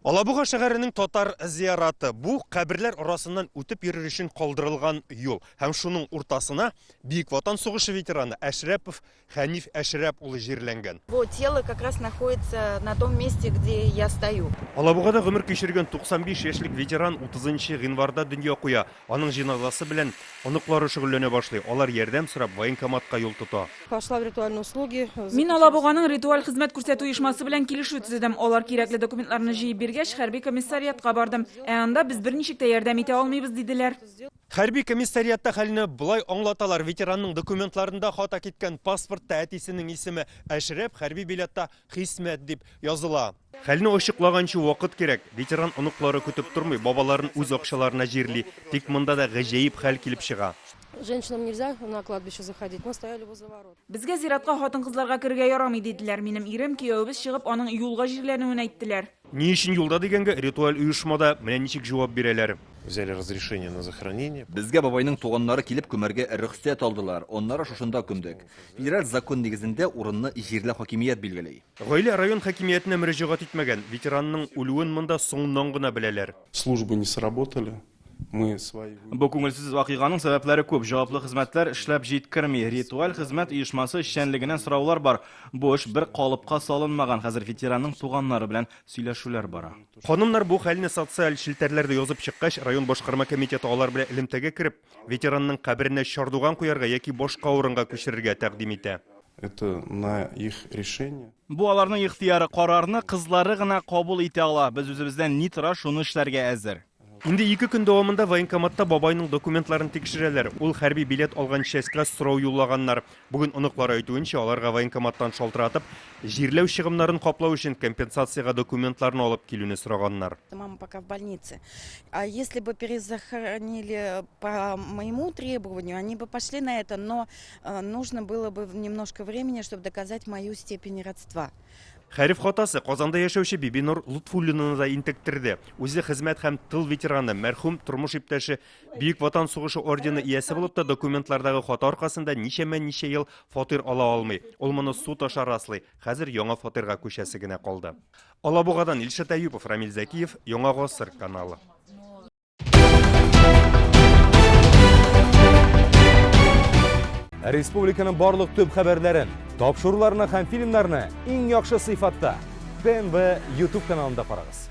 Алабуга шәһәренең татар зияраты. Бу каберләр арасыннан үтеп йөрер өчен калдырылган юл. Һәм шуның уртасына Бөек Ватан сугышы ветераны Әшрәпов Хәниф Әшрәп улы җирләнгән. Его тело как раз находится на том месте, где я стою. Алабугада гомер кичергән 95 яшьлек ветеран 30 гыйнварда дөнья куя. Аның җеназасы белән оныклары шөгыльләнә башлый. Алар ярдәм сорап военкоматка юл тота. Пошла в ритуальные услуги. Мин Алабуганың ритуаль хезмәт күрсәтү оешмасы белән килешү төзедем. Алар кирәкле документларны җыеп биргәч, хәрби комиссариатка бардым. Ә анда без берничек тә ярдәм итә алмыйбыз, диделәр. Хәрби комиссариатта хәлне болай аңлаталар, ветеранның документларында хата киткән, паспортта әтисенең исеме Әшрәп, хәрби билетта Хисмәт дип языла. Хәлне ачыклаганчы вакыт кирәк. Ветеран оныклары көтеп тормый, бабаларын үз акчаларына җирли. Тик монда да гаҗәеп хәл килеп чыга. Женщинам нельзя на кладбище заходить, мы стояли возле ворот. Безгә зиратка хатын-кызларга керергә ярамый, диделәр. Минем ирем, киявебез чыгып, аның юлга җирләнүен әйттеләр. Ни өчен юлда дигәнгә, ритуаль оешмада менә ничек җавап бирәләр. Взяли разрешение на захоронение. Безгә бабайның туганнары килеп күмәргә рөхсәт алдылар, аннары шушында күмдек. Федераль закон нигезендә урынны җирле хакимият билгели. Гаилә район хакимиятенә мөрәҗәгать итмәгән. Ветеранның үлүен монда соңыннан гына беләләр. Службы не сработали, мы свои. Бу күңелсез вакыйганың сәбәпләре күп. Җаваплы хезмәтләр эшләп җиткерми. Ритуаль хезмәт оешмасы эшчәнлегенә сораулар бар. Бу эш бер калыпка салынмаган. Хәзер ветеранның туганнары белән сөйләшүләр бара. Ханымнар бу хәлне социаль челтәрләрдә язып чыккач, район башкарма комитеты алар белән элемтәгә кереп, ветеранның каберенә чардуган куярга яки башка урынга күчерергә тәкъдим итә. Это на их решение. Бу аларның ихтыяры, карарны кызлары гына кабул итә ала. Без үзебездән ни тора, шуны эшләргә әзер. Инде ике көн дәвамында военкоматта бабайның документларын тикшерәләр. Ул хәрби билет алган частька сорау юллаганнар. Бүген оныклары әйтүенчә, аларга военкоматтан шалтыратып, җирләү чыгымнарын каплау өчен компенсациягә документларны алып килүне сораганнар. Мама пока в больнице. А если бы перезахоронили по моему требованию, они бы пошли на это, но Нужно было бы немножко времени, чтобы доказать мою степень родства. Хәреф хатасы Казанда яшәүче Бибинур Лотфуллинаны да интектерде. Үзе хезмәт һәм тыл ветераны, мәрхүм тормыш иптәше Бөек Ватан сугышы ордены иясе булып та документлардагы хата аркасында ничәмә-ничә ел фатир ала алмый. Ул моны суд аша раслый. Хәзер яңа фатирга күчәсе генә калды. Алабугадан Илшат Әюпов, Рамил Зәкиев, Яңа гасыр каналы. Республиканың барлык төп хәбәрләрен, тапшыруларны һәм фильмнарны иң яхшы сыйфатта ТНВ YouTube каналында карагыз.